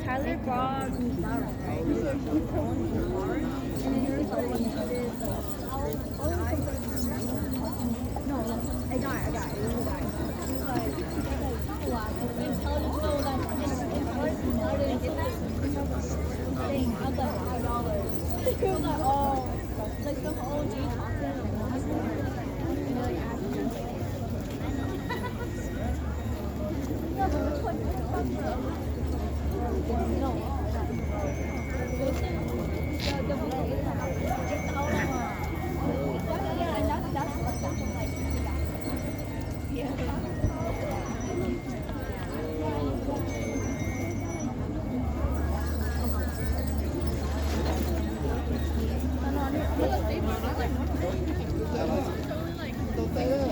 Tyler brought me flowers, right? And then there was, like, this, uh, no, I got, I got it. It was, like, it was like, oh, wow. And Tyler just know that, and I didn't get that. Dang, I was like, five dollars. He was like, oh. Like some O G chocolate. Tej uas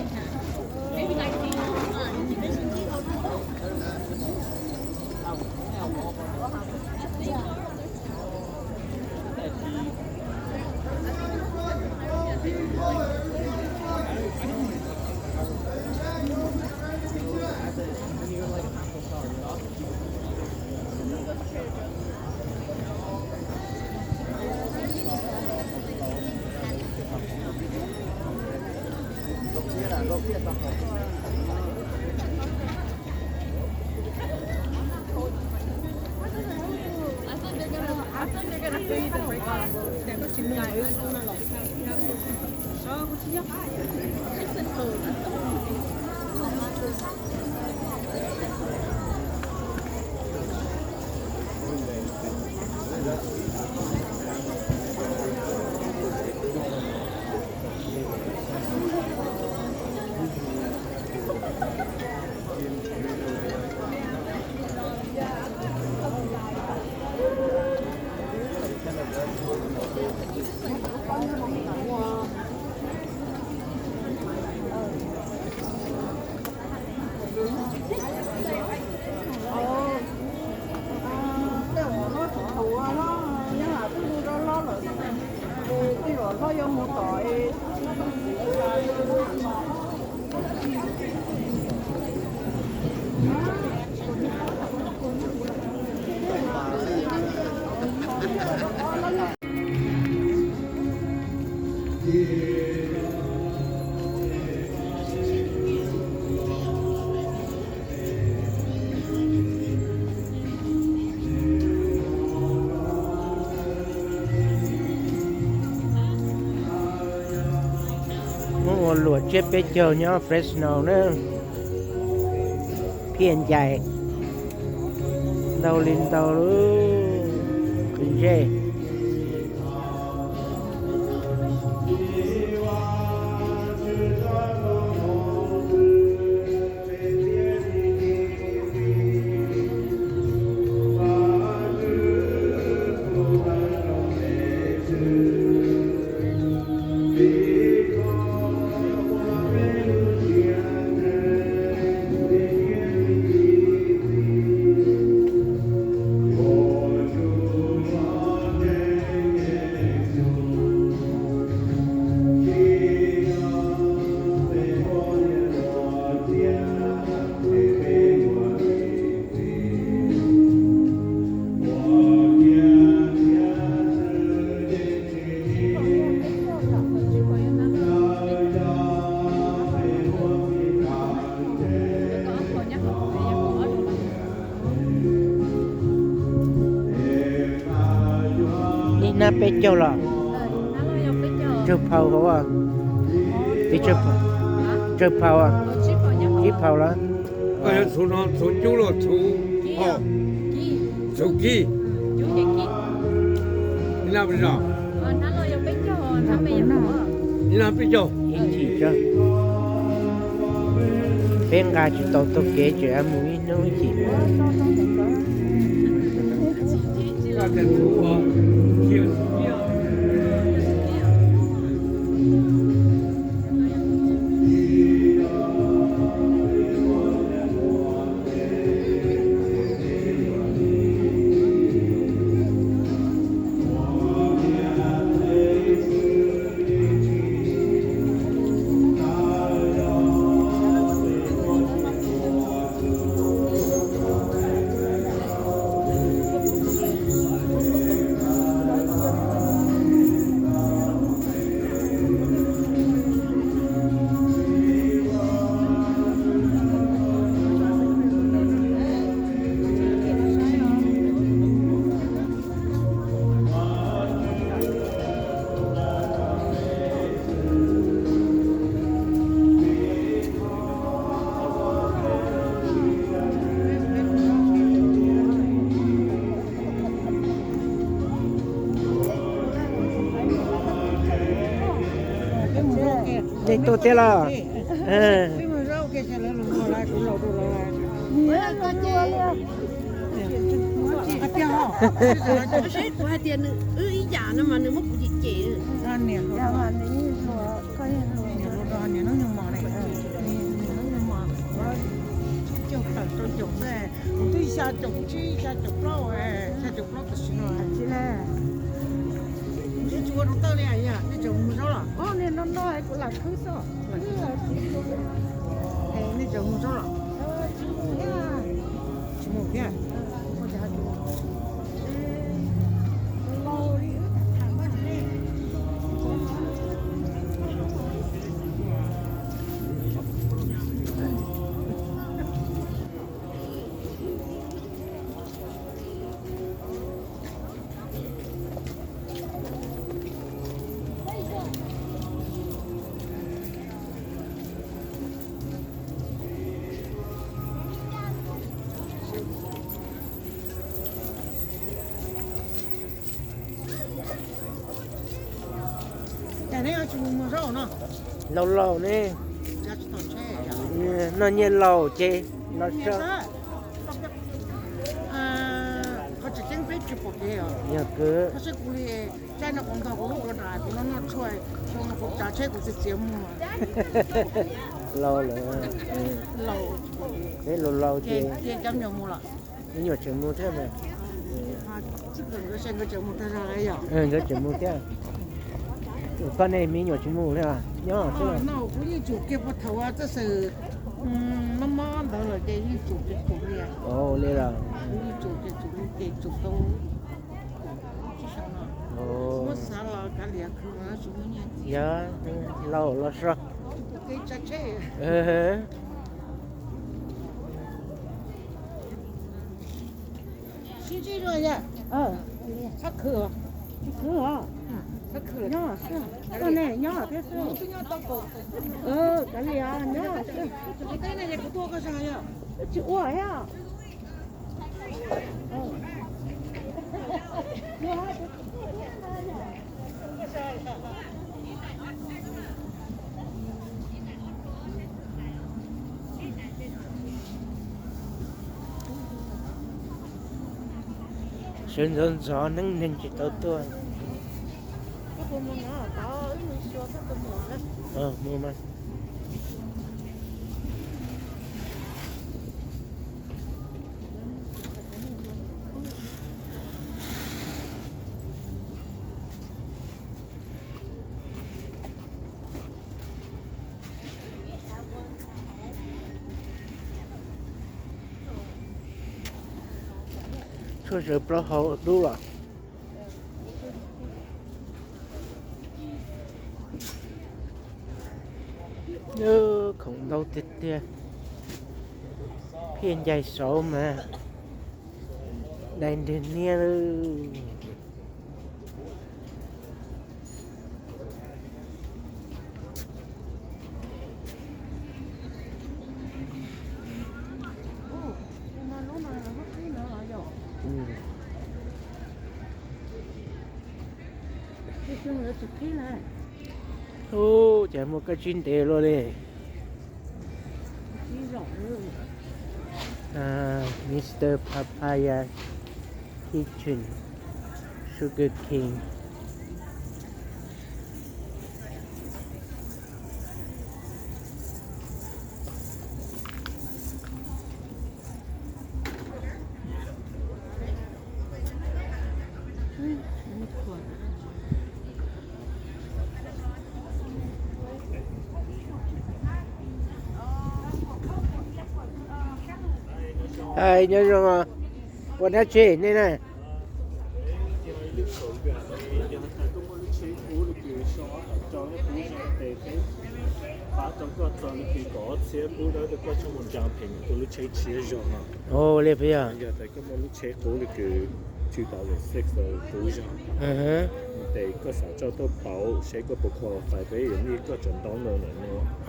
hlob tsis thaum ua hlob nyob lam twb hu rau hlob lawm, tej zaum hlob yuav mus tom es. Muab ua luam tsiab peb caug nyob Fresno na. Phiaj ncaim ntau li ntau lub ntsej. Ib hnab peb caug los? Tsawg phau hauv? Tsawg phau? Tsib phau los? Txhuv no txhuv cub los txhuv, txhuv kib. Ib hnab peb caug. Ib hnab peb caug. Peb nqa tsis tau taug kev tseem mus ib hnub ib chim. Tuaj thiab los? Kuv hais tias wb ib yam no mas nws muab kuv cem cem. Kuv twb xya caum tsib, xya caum plaub, xya caum plaub tam sim no. Tsis ua rau tawj li, nej tseem mus zaub los? Kuv lam khwb xwb. Nej tseem mus zaub los? Tsis mus thiab. Laus laus ne, noj nyiaj laus ces los so. Yog kwv. Laus lawm, peb laus laus ces me nyuam tseem mus thiab mas. Nkawd tseem mus thiab. Koj ne me nyuam tsis mus li os? Nyob xwb. Ua li los. Yog laus los so. Nyob xwb, koj ne nyob thiab xwb. Kav liam, nyob xwb. Tsis ua thiab. Sawv ntxov ntxov neeb neeg tsis tau tuaj. Tshuaj sawv plaub hau dub los. Khoom ntau tiag tiag. Phiaj ncaig saud mas dai nrwg niab lawm. Ub, cas muaj kab tsib ntev luaj li. Mister Papaya Kitchen, Sugar King. Nyob zoo, ua dab tsi nej na? Ua li puas yog? Tes koj xav tso tuaj pauv seb koj puas qualify, peb yuav muaj koj cov ntaub ntawm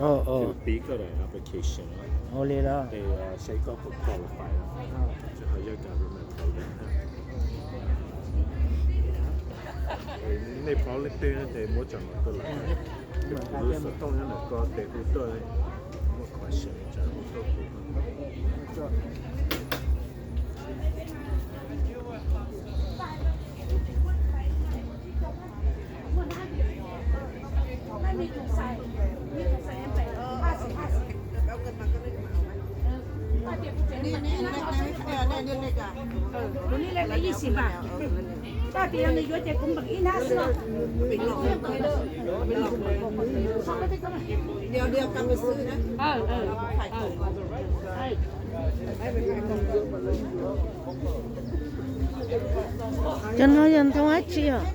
no, pib koj daim application. Ua li los. Nej paub leej twg ces muab cov no tuaj lawm. Lub xov tooj nyob ntawm ko tes hu tuaj, muaj qhov sawv tsawv hu tuaj kuv. Cov no yog ntoo dab tsi os?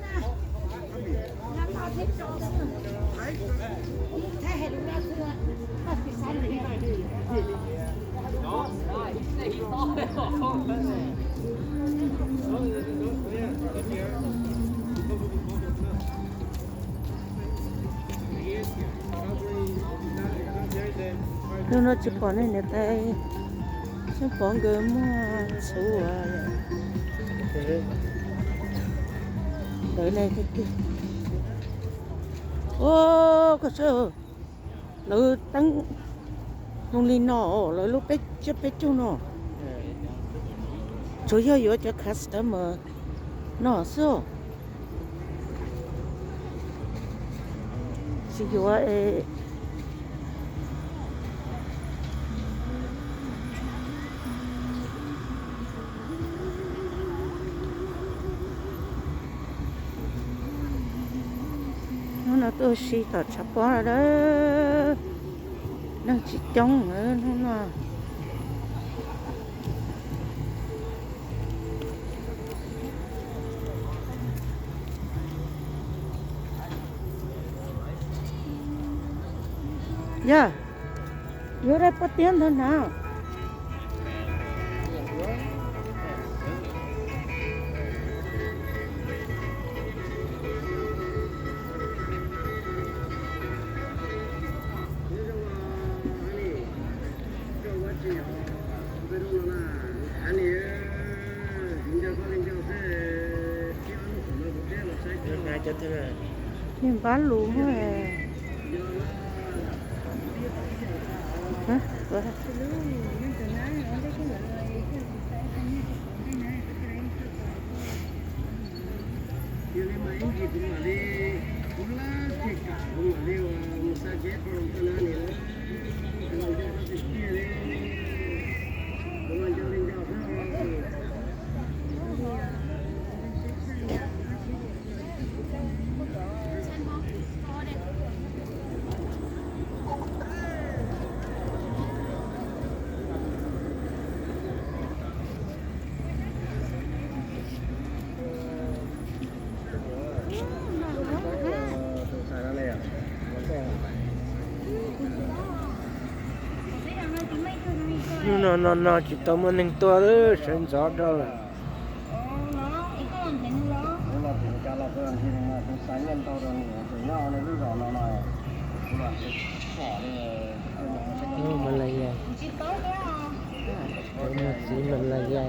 Hnub no tsis pom nej niam tais, tsis pom nkawd muaj txhuv ntawd ne tiag tiag. Ua, koj saib, lawv teeb zoo li no, lawv lub peb tsiab peb caug no, tsuas yog yuav cov customer no xwb. Tsis yuav es. Hnub no tuaj ua si tom tshav pob lawm, neeg tsis coob hnub no. Yog, yuav dab pob tiab ntawd na. Niag npab lus muaj. Hnub no no no tsis tau muaj neeg tuaj, sawv ntxov dhau lawm. Malaya, txiv Malaya.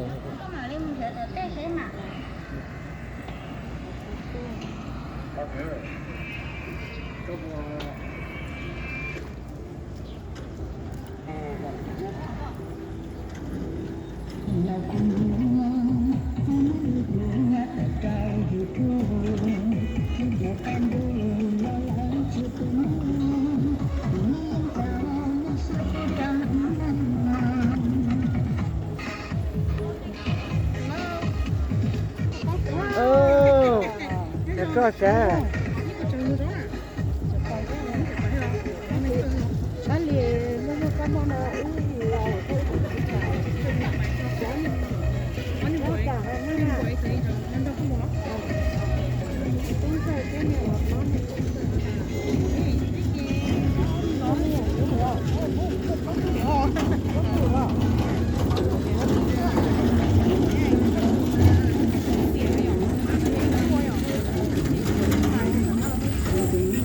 Koj sav.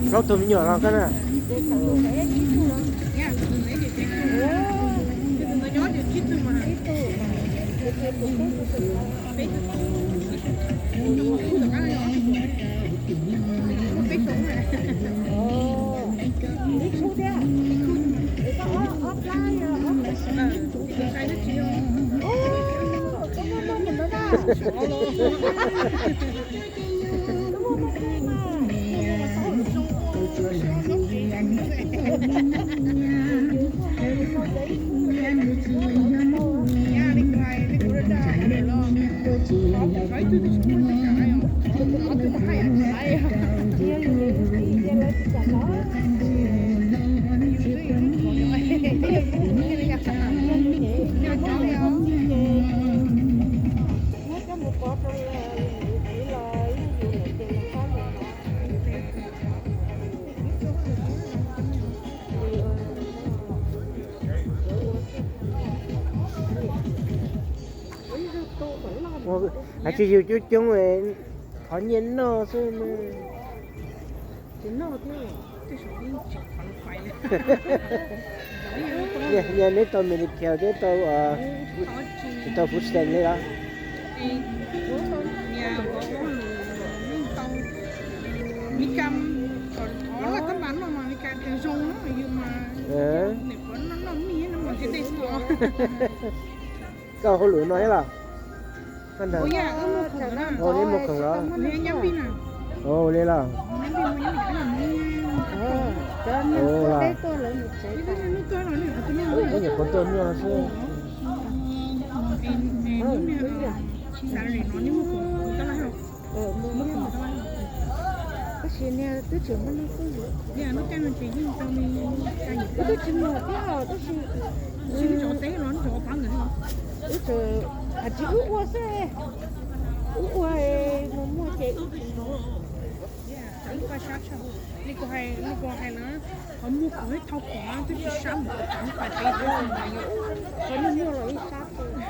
Plaub tug me nyuam los koj na. Hais tsis yus coob coob, thov nyiaj noj xwb. Yog neb tau Medicare, neb tau, tsis tau food stamp li los? Koj hauj lwm no thiab los? Neb muaj khoom los? Ua li los? Nyuam qhuav tuaj nyuaj xwb. Tab sis niag twb tseem muaj lub tuaj yuav. Wb twb tsis muaj thiab tab sis wb tseem, hais tsis wb ua xwb, wb ua mus muag ces wb tsis muag. Li kuv hais, li kuv hais na, qhov muag khoom thiab thau khoom twb tsis sab mus tsav lub pais peb, qhov muag muag los yeej sab.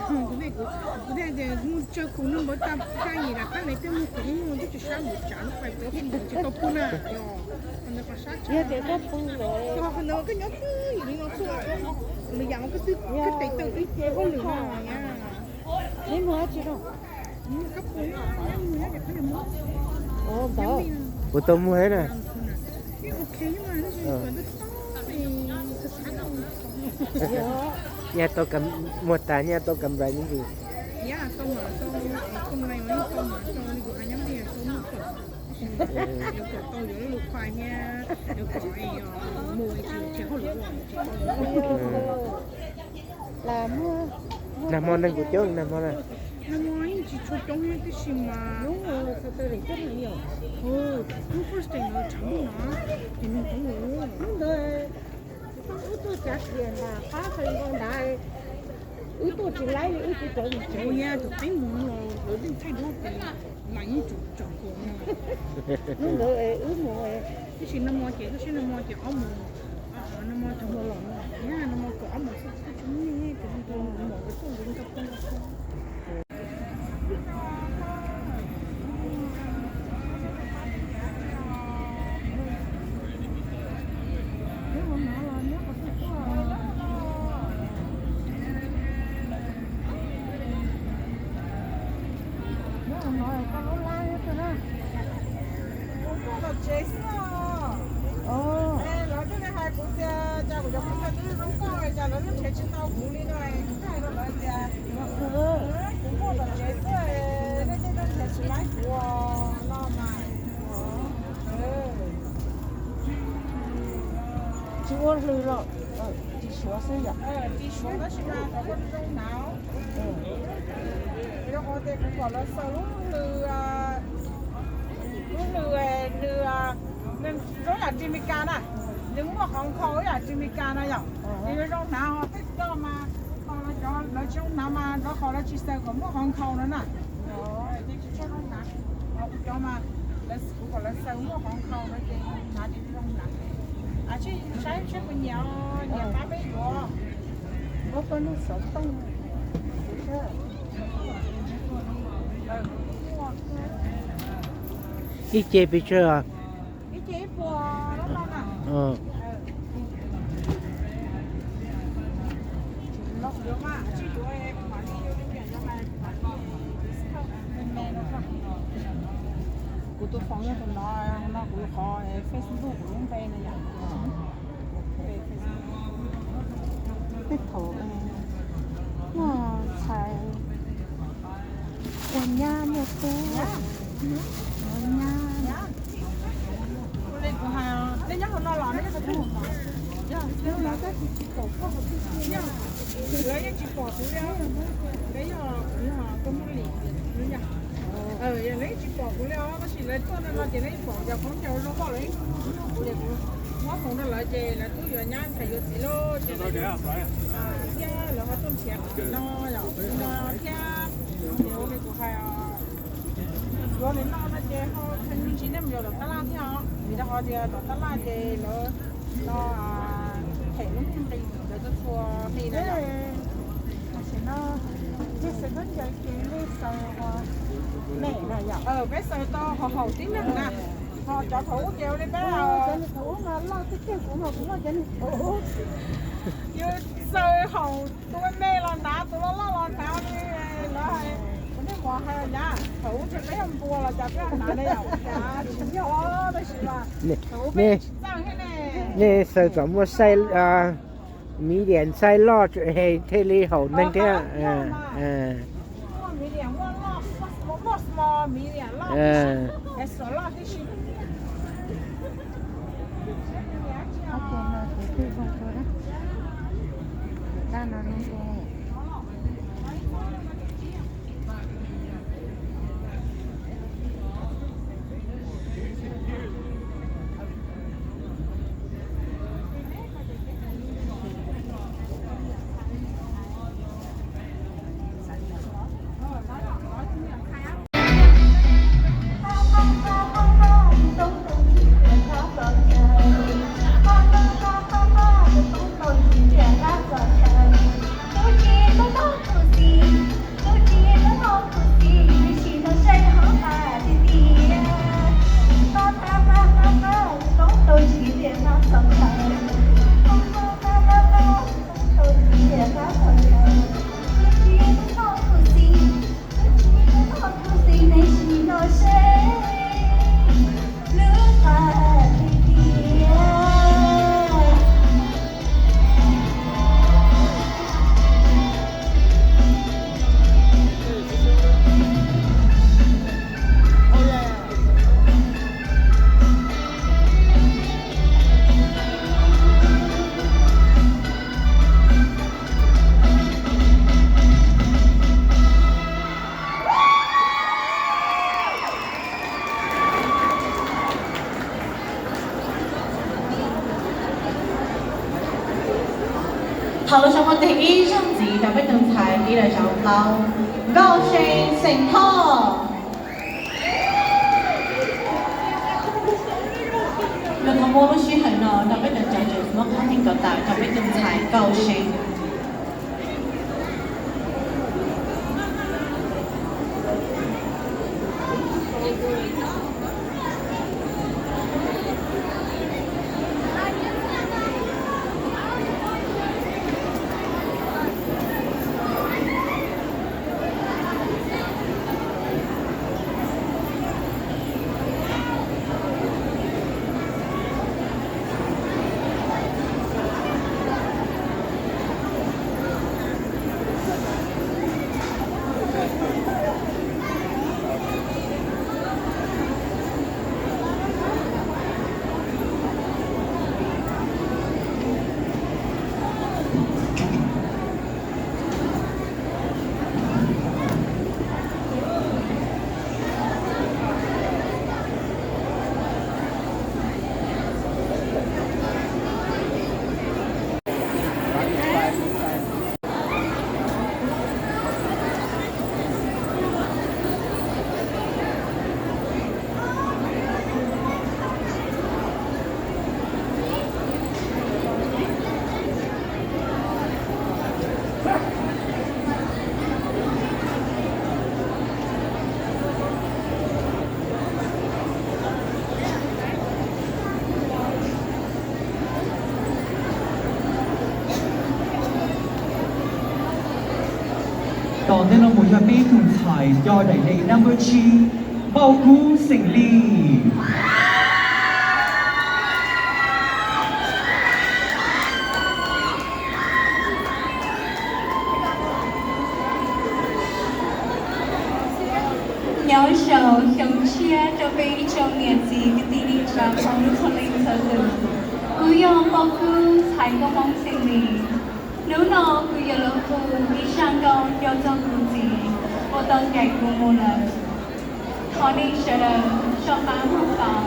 Kuv thiaj tias muaj tsawg khoom nws npawv tag, yim lam qab li tej muag khoom ib muag twb tsis sab mus tsav lub pais peb, tsis tau pub na. Yog ntawd qhov sab tshaj, yog tias koj pw, qhov ntawd koj nyob twj ywm li no xwb, lwm yam mas koj twb, koj tes taw twb hauj lwm no. Neb muag dab tsi rau? Kuv tau muag thiab na. Yog tau muag tas nyaj tau kam nplais me ntsis. Nag hmo neeg kuj coob nag hmo na. Nag hmo yeej tsis tshua coob tib si mas. Hnub Thursday ntawd tshav ntuj na, ces nws coob. Hnub ntawd wb tuaj cav kiag ntag, qab fais nkaus ntawd, wb tuaj tsis laib li, wb kuj cov mus tsev. Ua nyab tus peb mus los lawv yeej thaij duab ces mas yeej tsom kos. Hnub ntawd wb mus, tab sis nag hmo ces koj saib nag hmo ces ob moos, nag hmo cov mus los no, nag hmo kaum ob moos xwb, tsis muaj neeg, tus mus nkawd tuaj nkawd nkag poob nkag poob. Kuv tuaj tom tsev xwb os. Lawv thiaj li hais kuv tias cas kuv cov phooj ywg twb zoo nkauj cas lawv lub nrhiav tsis tau kuv li no, kuv thiaj hais rau lawv tias kuv tuaj tom tsev xwb, nej tej tug nrhiav tsis laib kuv no mas. Tsis ua hli los, tsis suav xwb yom. Tsis suav tab sis mas cov kuj zoo hnav. Rau qhov tias kuv kom lawv xaws lub hlwb, lub hlwb nws zoo yam tsis Meskas na, nws muaj qhov nkhaus yam tsis Meskas na yom. Ces zoo hnav ho tej ko mas, ho lawv cov lawv tsis zoo hnav mas rau qhov lawv tsis xaws kom muaj qhov nkhaus no na. Ces tsis tshua zoo hnav. Ho kuv cov mas, kuv kom lawv xaws muaj qhov nkhaus no ces hnav ces zoo hnav. Saib seb puas nyiam, nyiam pab peb yuav. Ib ce pes tsawg? Ib ce ib puas no na. Kuv tus phone yog tus no, no kuv qhov Facebook kuv lub npe na yom. Tej thaum Ua nyab muaj tub, ua nyab. Li kuv hais, nej nyob hauv no los nej yeej tsis pom kuv li, lawv yeej tsis pom kuv li os. Lawv yeej tsis pom kuv li os, tab sis lawv tuaj no ces lawv yeej pom cov khaub ncaws zoo nkauj, lawv yeej kuv, kuv muab foom rau lawv ces lawv twb yuav nyab ntxhais yuav txiv lawm ces lawv, thiab lawv ho tuaj nrhiav no yom, no thiab. Kuv hais, yuav li no no ces ho ntsib nej mus yuav tom tab laj thiab os, vim rau qhov tias tom tab laj ces lawv no them lub nqi ntawd txhua txhua hli na yom. Tam sim no nej xaws khaub ncaws ces nej xaws ua mem na yom. Peb xaws tau haum haum tib neeg na, ho cov thaum ub ces ua li peb, cov thaum ub mas loj tiag tiag, kuv mas kuv loj cov thaum ub. Yus xaws haum tus me me los hnav, tus loj loj los hnav li lawv hais. Kuv niaj hmo hais nyab, thaum ub peb yog npua los cas peb hnav li, cas tsis yog, tab sis mas thaum ub peb tsis txawj thiab ne. Nej xaws kom muaj size, medium size, large thiaj li haum neeg thiab. Muaj medium, muaj large, muaj small, medium, large, extra large tib si. Thaum lawv sau muaj teg ib zaug ntxiv rau peb tus ntxhais ib daim zauv tau, Nkauj See xeem Thoj. Los thov muab lub sij hawm no rau peb cov judges muab qhab neeg kom tawm rau peb tus ntxhais Nkauj See. Tom ntej no mus yog peb tus ntxhais coj daim lej number tsib, Npauj Kub xeem Lis. Thov sau xyoo tshiab rau peb ib tsoom niam txiv kwv tij neej tsa hmoob lub qhov leej txhua tus. Kuv yog Pov Kub, ntxhais nkauj Hmoob Xeem Lis. Hnub no kuv yuav los hu ib zaj nkauj nco txog kuv txiv uas tau ncaim kuv mus lawm. Thov nej sawv daws soj qab mloog tau.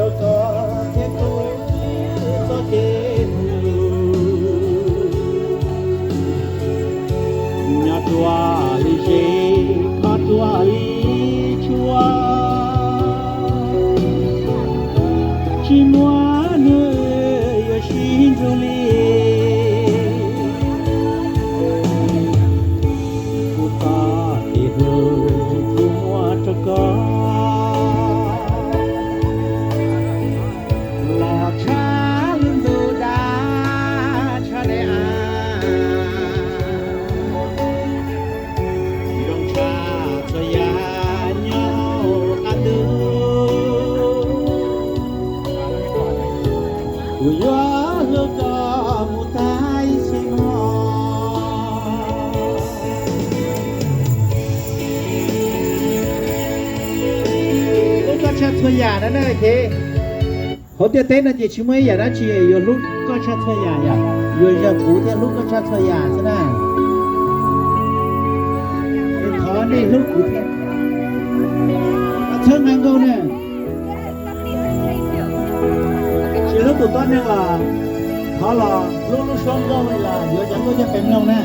Rau txoj kev tu, txoj kev hlub, nyob ruaj li zes, khob ruaj li tsua, tsis muaj neeg yuav sib nrug li. Kuv txoj kev hlub kuv muab rau koj, los tshaj lub ntuj dab tshaj daim av, zoo tshaj txhua yam nyob hauv qab ntuj. Kuv yuav hlub koj mus tag ib sim hmo. Hlub koj tshaj txhua yam na, ces hauv ntiaj teb no ces tsis muaj ib yam dab tsi yuav hlub koj tshaj txhua yam yom. Yuav yog kuv thiaj hlub koj tshaj txhua yam xwb na. Es thov nej hlub kuv thiab, txhawb nqa nkauj na. Tsis hlub tus tuab neeg los thov los hlub lub suab nkauj los yuav cov nkauj coj pem mloog na.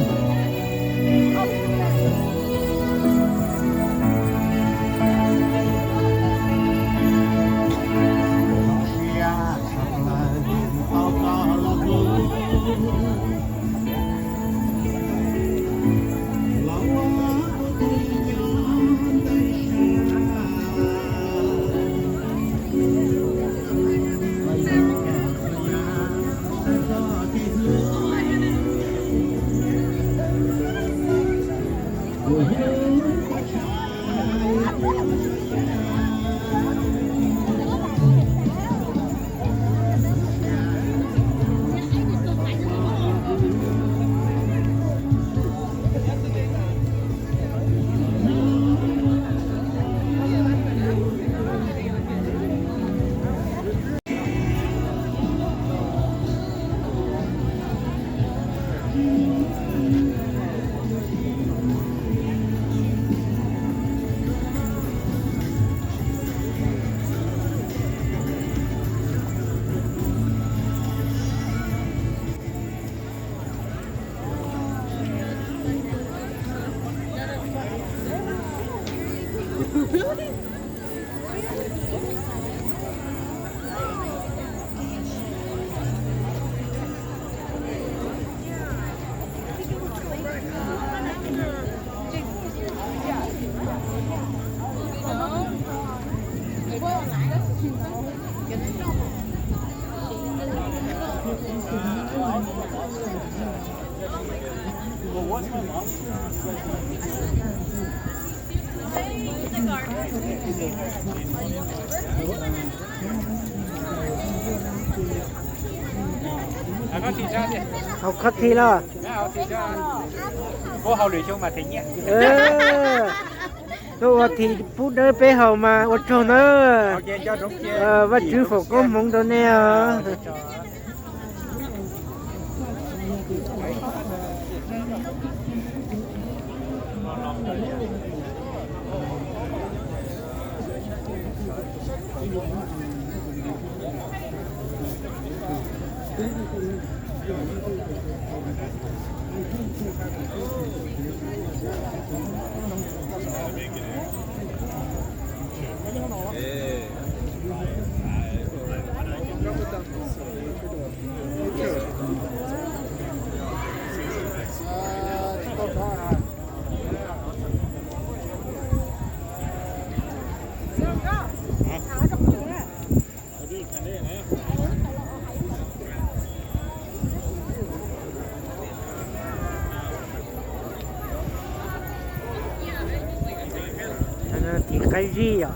Hauv khov thi los? Tuaj ua thi pub dawb peb haus mas ua tsaug nawb. Vaj tswv foom koob hmoov rau nej os. Thib qaib zib yom.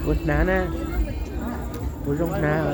Puas hnav na? Puas zoo hnav?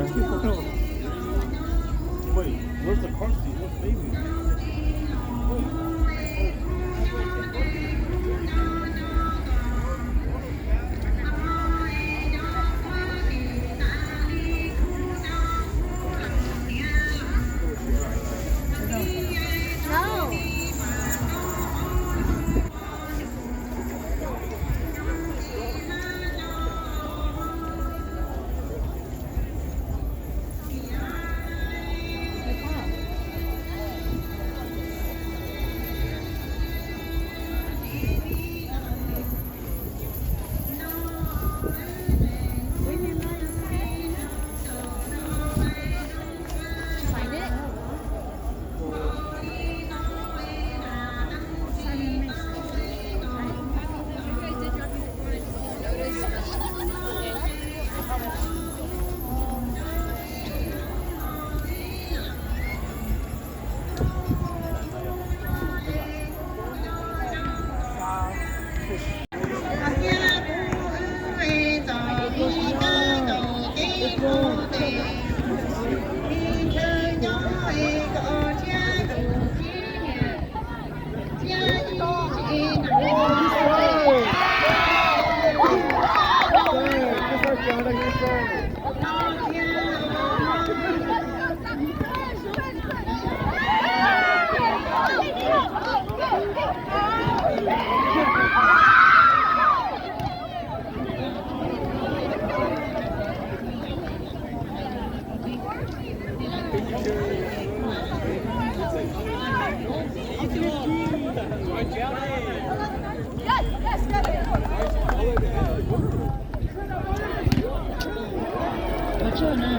Ua tsaug na,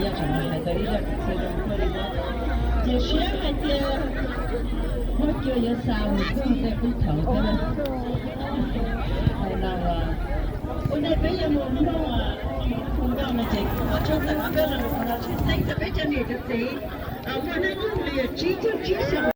yog tseem hais tau ib zaj xov zoo tuaj li no, ces siab hais tias Huab Cua yuav xa mus koj tej qub thaum thiab. Hais no, ua ntej peb yuav mus mloog tus nkauj no ces ua tsaug ntawm no, koj los mus qhov no tshwj xeeb rau peb cov niam cov txiv, muaj hnub nyoog li tsib caug tsib xyoos.